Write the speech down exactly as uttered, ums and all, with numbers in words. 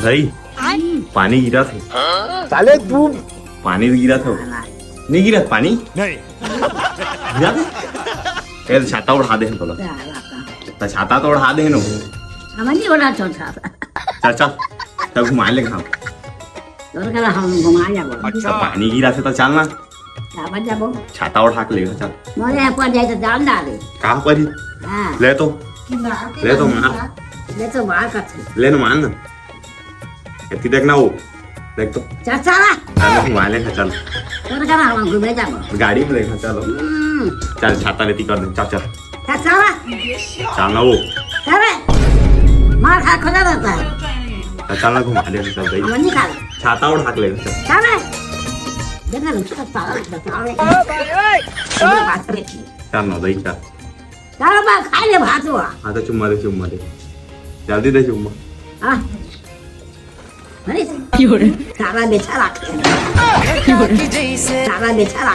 भाई, पानी गिरत हे। साले तू। पानी गिरत हे। नहीं गिरत पानी? नहीं। गिरत हे? ए, छाता ओढ़ा देहेन तोला। त छाता तो ओढ़ा देहेन। हमन नहीं ओढ़ा तो छाता। चल, चल। तब घुमा ले हम। तोर करा हम घुमा जाबो। त पानी गिरत हे त चल ना। काबर जाबो? छाता ओढ़ा के लेगा, चल। मोरे यहाँ पर जाए तो जान डाले। कहाँ पर ही? हाँ। ले तो। ले तो मार। ले तो मार करथे। ले न मार ना। एती देख ना वो। देख तो। चल साला। चल, घुमा ले, चल। तोर करा हम घूमे जाबो। गाड़ी में लेगा, चल। हम्म। चल, छाता लेती कर दे, चल, चल। चल साला। चल ना वो। अरे, मार खा खुदा रहता है। चल, चल ना, घुमा ले, चल भाई। हम नहीं खा। छाता ओढ़ा के लेगा, चल। चल। देखा ना, उसका साला बताओ। बात करती। चल ना भाई, चल। चल बा, खा ले भात हुआ। हाँ, तो चुम्मा दे, चुम्मा दे। जल्दी दे चुम्मा। हाँ। अरे, सारा बेचारा। सारा बेचारा।